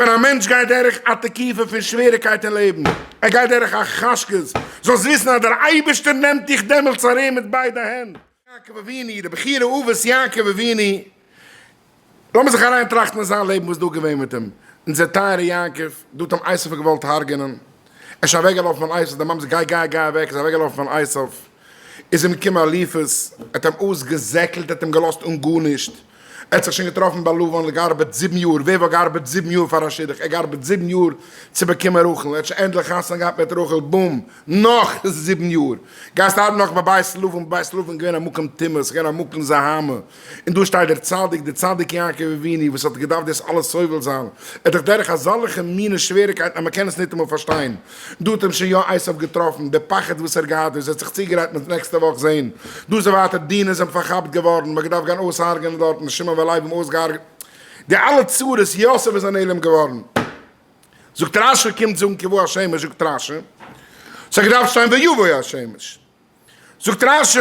ווען א מענטש גייט דורך א תקופה פון שוועריקייט אין לעבן, ער גייט דורך א חשכות, זאלסט וויסן אז דער אייבערשטער נעמט דיך דעמאלטס ארום מיט ביידע הענט. יעקב אבינו, די בחירה אבות יעקב אבינו, לאמיר זיך אריין טראכטן אין זיין לעבן וואס דא געווען מיט אים, אונזער טייערע יעקב, דא האט אים עשו געוואלט הרג'נען, ער איז שוין אוועק געלאפן פון עשו, די מאמע זאגט גיי גיי גיי אוועק, ער איז אוועק געלאפן פון עשו, איז אים געקומען אליפז, ער האט אים אויסגעזעקלט, ער האט אים געלאזט אן גארנישט, ער האט זיך שוין געטראפן ביי לבן, ער געארבעט זיבן יאר, ווער וואלט געארבעט זיבן יאר פאר א שידוך, ער געארבעט זיבן יאר צו באקומען רחל, ער האט שוין ענדליך חתונה געהאט מיט רחל, בום, נאך זיבן יאר, גייסט ארבעטן נאך ביי בית לבן, בית לבן איז געווען א מקום טומאה, ס'איז געווען א מקום זוהמא, און דא שטייט דער צדיק, דער צדיק יעקב אבינו, וואס האט געדארפט דאס אלעס סובל זיין, ער האט דאך דורך אזאלכע מינע שוועריקייטן אז מען קען עס ניטאמאל פארשטיין. דא האט אים שוין יא עשיו געטראפן, די פחד וואס ער האט געהאט, ווי עס האט זיך צוגעגרייט מיט נעקסטע וואך זען. דא איז ער ווייטער, דינה איז אים פארכאפט געווארן, מען האט געדארפט גיין אויסהרג'ענען דארטן, שמעון ולוי האבן אויסגעהרג'עט, די אלע צרות, יוסף איז א נעלם געווארן. זאגט רשי, קומט זאגן כי בא השמש, זאגט רשי, ס'האט געדארפט שטיין ויבוא השמש. זאגט רשי,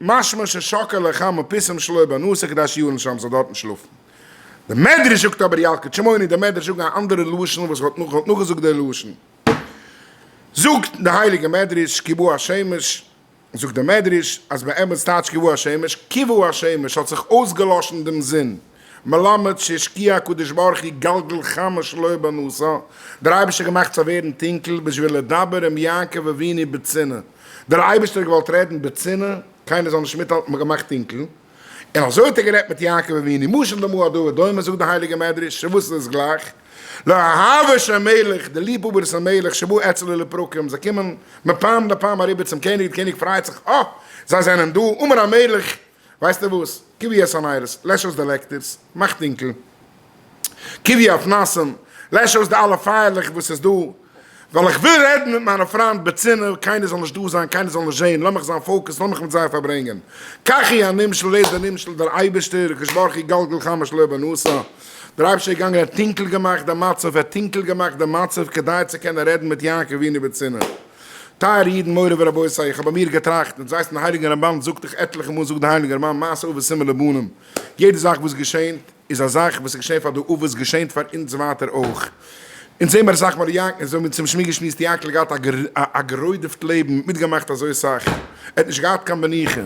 משמע ששקע לחמה פיסם שלא בנוסה כדי שיורן שם זאל דארטן שלאפן. די מדרש זאגט אבער ילקוט שמעוני, די מדרש זאגט א אנדערע לשון וואס האט נאך נאכגעזאגט די לשון. זאגט די הייליגע מדרש כי בא השמש, זאגט די מדרש אז באמת טייטש כי בא השמש, כיבה השמש האט זיך אויסגעלאשן דעם זון, מלמד שהשקיע הקדוש ברוך הוא גלגל חמה שלא בנוסה, דער אייבערשטער האט געמאכט ס'זאל ווערן טונקל בשביל לדבר עם יעקב אבינו בצנעה. דער אייבערשטער האט געוואלט רעדן בצנעה, קיינער זאל נישט מיטהאלטן, מ'האט געמאכט טונקל, און אזוי האט ער גערעדט מיט יעקב אבינו, משל למה הדבר דומה, זאגט די הייליגע מדרש, צו וואס איז עס גלייך? לאוהבי של מלך, די ליבהאבערס פון מלך, שבאו אצלו לפרקים, זיי קומען מפעם לפעם אריבער צום קעניג, דער קעניג פרייט זיך, אה, זיי זענען דא, אמר המלך, ווייסטו וואס, כבו את הנרות, לעש אויס די לעקטערס, מאך טונקל. כבו הפנסים, לעש אויס די אלע פייערלעך וואס איז דא, ווייל איך וויל רעדן מיט מיינע פריינט בצנעה, קיינער זאל נישט דא זיין, קיינער זאל נישט זען, לאמיך זיין focus, לאמיך מיט זיי פארברענגען. כך היא הנמשל, דאס איז דער נמשל, דער אייבערשטער, הקדוש ברוך הוא גלגל חמה שלא בנוסה, דער אייבערשטער איז געגאנגען ער האט טונקל געמאכט דעם מצב, ער האט טונקל געמאכט דעם מצב כדי צו קענען רעדן מיט יעקב אבינו בצנעה. טייערע אידן מורי ורבותי, איך האב ביי מיר געטראכט, און דו ווייסט אין הייליגן רמבן זאגט דאך עטליכע מאל זאגט דער הייליגער רמבן מעשה אבות סימן לבנים, יעדע זאך וואס געשענט איז א זאך וואס איז געשען פאר די אבות געשענט פאר אונז ווייטער אויך. אונז זעהן מיר אסאך מאל יענקל, אונז האבן צום שמועס געשמועסט יענקל האט געהאט א גערוידעפט לעבן, מיטגעמאכט אזוי סאך, ער האט נישט געהאט קיין מנוחה.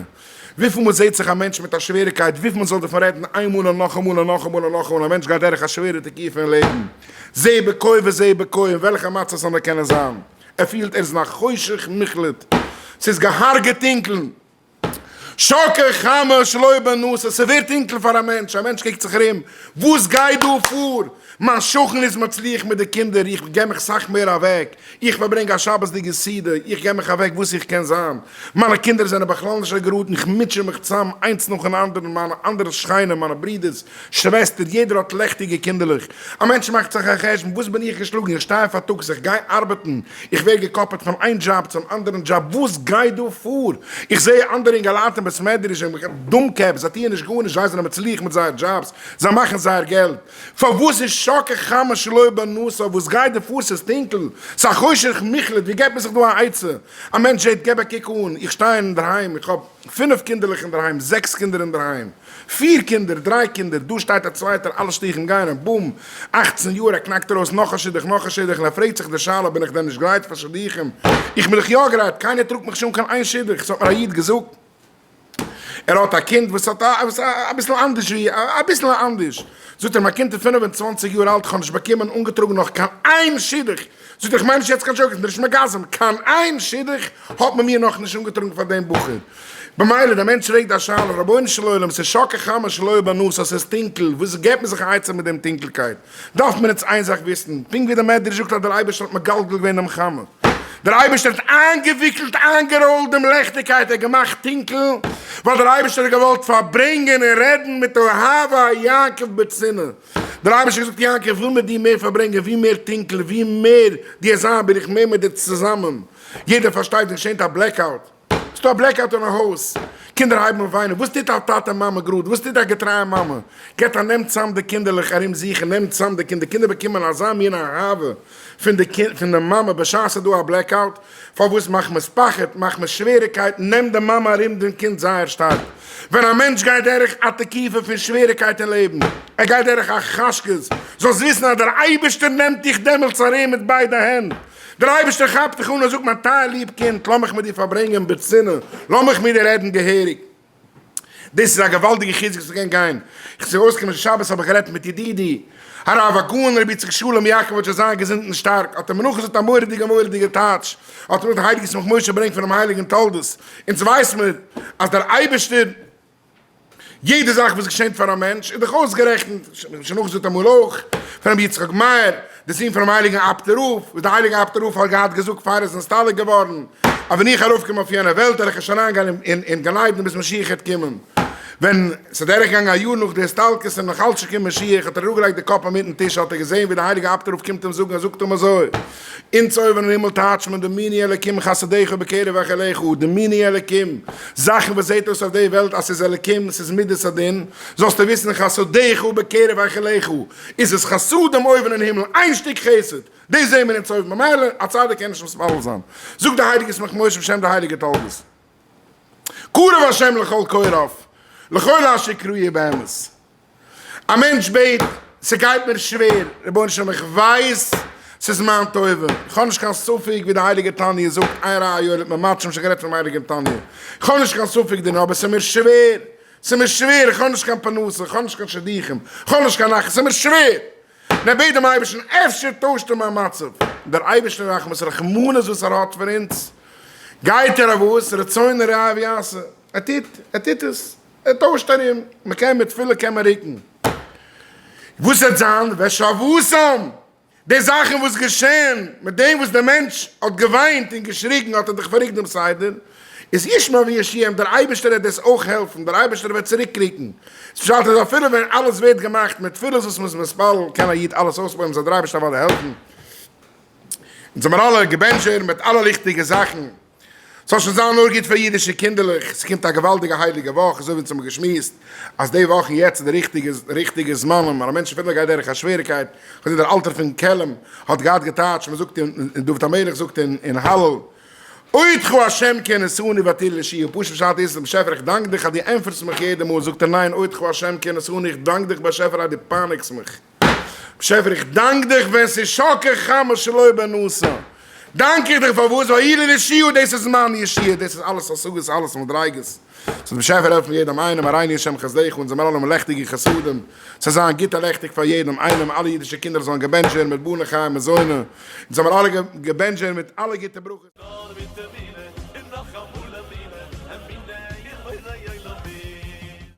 וויפיל מאל זעהט זיך א מענטש מיט א שוועריקייט, וויפיל מען זאל דערפון רעדן איינמאל און נאכאמאל און נאכאמאל און נאכאמאל, א מענטש גייט דורך א שווערע תקופה אין לעבן, זה בכה וזה בכה, אין וועלכע מצב ס'זאל נאר קענען זיין, ער פילט ער איז אין א חושך מוחלט, ס'איז געהארגעט טונקל. שקעה חמה שלא בנוסה, ס'ווערט טונקל פאר א מענטש, א מענטש קוקט זיך ארום, וואס גייט דא פאר? מיין שכן איז מצליח מיט די קינדער, איך געב מיך סאך מער אוועק, איך פארברענג א שבת'דיגע סעודה, איך געב מיך אוועק וואס איך קען זיין, מיינע קינדער זענען בכלל נישט אגעראטן, איך מוטשע מיך צאם איינס נאכן אנדערן, מיינע אנדערע שכנים, מיינע ברודערס, שוועסטער, יעדער האט לעכטיגע קינדערלעך, א מענטש מאכט זיך א חשבון, וואס בין איך געשלאגן, איך שטיי אויף פארטאגס, איך גיי ארבעטן, איך ווער געקאפעט פון איין דזשאב צום אנדערן דזשאב, וואס גייט דא פאר? איך זע אנדערע אינגעלייט אין בית מדרש און דום קעפ, זיי טוען נישט גארנישט, זיי זענען מצליח מיט זייער דזשאבס, זיי מאכן זייער געלט, פארוואס איז שקעה חמה שלא בנוסה, וואס גייט דא פאר, ס'איז טונקל, ס'איז א חושך מוחלט, ווי געבט מען זיך דא א עצה? א מענטש זעט, געב א קוק אן, איך שטיי אינדערהיים, איך האב פינף קינדערלעך אינדערהיים, זעקס קינדער אינדערהיים, פיר קינדער, דריי קינדער, דא שטייט א צווייטער, אלע שליחים גייען און בום, אכצן יאר, ער קנאקט ארויס נאך א שידוך, נאך א שידוך, און ער פרעגט זיך די שאלה, בין איך דען נישט גרייט פאר שידוכים? איך בין דאך יא גרייט, קיינער טראגט מיך נישט אן קיין איין שידוך, ס'האט מיר א איד געזאגט, ער האט א קינד וואס האט אביסל אנדערש ווי, אביסל אנדערש, זאגט ער, מיין קינד איז 25 יאר אלט, איך האב נישט באקומען אנגעטראגן נאך קיין איין שידוך, זאגט ער, איך מיין נישט יעצט קיין joke, איך בין נישט מגזם, קיין איין שידוך האט מען מיר נאכנישט אנגעטראגן פאר דעם בחור. במילא דער מענטש פרעגט א שאלה, רבונו של עולם, ס'איז שקעה חמה שלא בנוסה, ס'איז טונקל, וואס געבט מען זיך א עצה מיט דעם טונקלקייט? דארף מען יעצט איין זאך וויסן, פונקט ווי דער מדרש זאגט אז דער אייבערשטער האט מגלגל געווען דעם חמה, דער אייבערשטער האט איינגעוויקלט, איינגעראולט דעם לעכטיגקייט, ער האט געמאכט טונקל, ווייל דער אייבערשטער האט געוואלט פארברענגען און רעדן מיט אוהבי יעקב בצנעה. דער אייבערשטער האט געזאגט, יעקב, איך וויל מיט דיר מער פארברענגען, ווי מער טונקל, ווי מער דיר זיין, בין איך מער מיט דיר צוזאמען. יעדער פארשטייט ווען געשענט א blackout. ס'דא א blackout אין א הויז. קינדער הייבן אן וויינען, וואס טוט א טאטע מאמע גראד? וואס טוט א געטרייע מאמע? געבט א נעם צאם די קינדערלעך ארום זיך און נעמט צאם די קינדער, קינדער באקומען אזא מין אהבה פון די פון די מאמע בשעת ס'איז דא א blackout, פארוואס מחמת פחד, מחמת שוועריקייט, נעמט די מאמע ארום דעם קינד זייער שטארק. ווען א מענטש גייט דורך א תקופה פון שוועריקייט אין לעבן, ער גייט דורך א חשכות, זאלסט וויסן אז דער אייבערשטער נעמט דיך דעמאלטס ארום מיט ביידע הענט, דער אייבערשטער כאפט דיך אן און זאגט, מיין טייער ליב קינד, לאמיך מיט דיר פארברענגען בצנעה, לאמיך מיט דיר רעדן געהעריג. דאס איז א געוואלדיגע חיזוק וואס מ'קען גיין. איך צו אויסקומען שבת האב איך גערעדט מיט ידידי הרב הגאון רבי יצחק שלום יאקאבאוויטש זאל זיין געזונט און שטארק, האט ער מיר נאכגעזאגט א מורא'דיגע מורא'דיגע טייטש, האט מיר דער הייליגער ישמח משה ברענגט פונעם הייליגן תולדות, אונז ווייס מיר אז דער אייבערשטער, יעדע זאך וואס געשענט פאר א מענטש איז דאך אויסגערעכנט, שוין נאכגעזאגט אמאל אויך, פון רבי יצחק מאיר, דער זון פונעם הייליגן אפטער רב, וואס דער הייליגער אפטער רב האט געהאט געזאגט פאר ער איז נסתלק געווארן, אז ווען איך ארויפקום אויף יענע וועלט וועל איך נישט אריינגיין אין גן עדן ביז משיח העט קומען. ווען ס'איז דורכגעגאנגען א יאר נאך די הסתלקות און נאך אלץ נישט געקומען משיח, האט ער אראפגעלייגט די קאפ אינמיטן טיש האט ער געזען ווי דער הייליגער אפטער רב קומט אים זאגן, ער זאגט אים אזוי, אונז אויבן אין הימל טייטשט מען דמיני אלקים חסדיך בקרב אכליך, דמיני אלקים, זאכן וואס זעט אויס אויף די וועלט אז ס'איז אלקים, ס'איז מידת הדין, זאלסטו וויסן חסדיך בקרב אכליך, איז עס חסדים אויבן אין הימל, איין שטיק חסד, דאס זעהן מיר אונז אויבן, ממילא א צדיק קען נישט מתפלל זיין, זאגט די הייליגע ישמח משה בשם די הייליגע תולדות, קרוב השם לכל קוראיו, לכל אשר יקראוהו באמת. א מענטש בעט, ס'גייט מיר שווער, רבונו של עולם איך ווייס ס'איז מיין טובה, איך האב נישט קיין ספק ווי די הייליגע תניא זאגט, אין רע יולד ממתשים, שוין גערעדט פונעם הייליגן תניא, איך האב נישט קיין ספק דערין, אבער ס'איז מיר שווער, ס'איז מיר שווער, איך האב נישט קיין פרנסה, איך האב נישט קיין שידוכים, איך האב נישט קיין נחת, ס'איז מיר שווער. און ער בעט דעם אייבערשטן, אפשר טוישט ער מיין מצב. דער אייבערשטער רחמות רחמנות וואס ער האט פאר אונז, גייט ער אויף וואס? רצון רע ויעשה. ער טוט, ער טוט עס, ער טוישט ארום, מען קען מיט תפילה קען מען רוקן. וואס וועט זיין? ושבתם! די זאכן וואס געשען מיט דעם וואס דער מענטש האט געוויינט און געשריגן האט ער דאך פאררוקט דעם סדר, איז ישמע ויושיעם, דער אייבערשטער וועט דאס אויך העלפן, דער אייבערשטער וועט צוריקרוקן. ס'פשט איז אפילו ווען אלעס ווערט געמאכט מיט תפילות וואס מ'איז מתפלל קען א איד אלעס אויספועלן זאל דער אייבערשטער אוודאי העלפן. אונז זעמיר אלע געבענטשט ווערן מיט אלע ליכטיגע זאכן. ס'זאל שוין זיין נאר גוט פאר אידישע קינדערלעך, ס'קומט א געוואלדיגע הייליגע וואך, אזוי ווי אונז האבן געשמועסט אז די וואך און יעצט איז די ריכטיגע ריכטיגע זמנים, א מענטש אפילו גייט דורך א שוועריקייט, כ'זע דער אלטער פון קעלם האט געהאט געטייטשט, מ'זאגט אין דוד המלך זאגט אין הלל, אודך השם כי עניתני ותהי לי לישועה, פשוט פשט איז, באשעפער איך דאנק דיך אז דו ענטפערסט מיך יעדע מאל, זאגט ער ניין, אודך השם כי עניתני, איך דאנק דיך באשעפער אז דו פייניגסט מיך. באשעפער איך דאנק דיך ווען ס'איז שקר חמה שלא בנוסה, דאנק איך דיך פארוואס ווייל אילו ישועה דאס איז מיין ישועה, דאס איז אלעס השגות אלעס מדריגות, זאל דער באשעפער העלפן יעדעם איינעם הראינו השם חסדך אונז זאל מיר אלע האבן לעכטיגע חסדים, ס'זאל זיין גוט און לעכטיג פאר יעדעם איינעם, אלע אידישע קינדער זאלן געבענטשט ווערן מיט בני חיי ומזוני, אונז זאל מיר אלע געבענטשט ווערן מיט אלע גוטע ברכות. נאר מיט.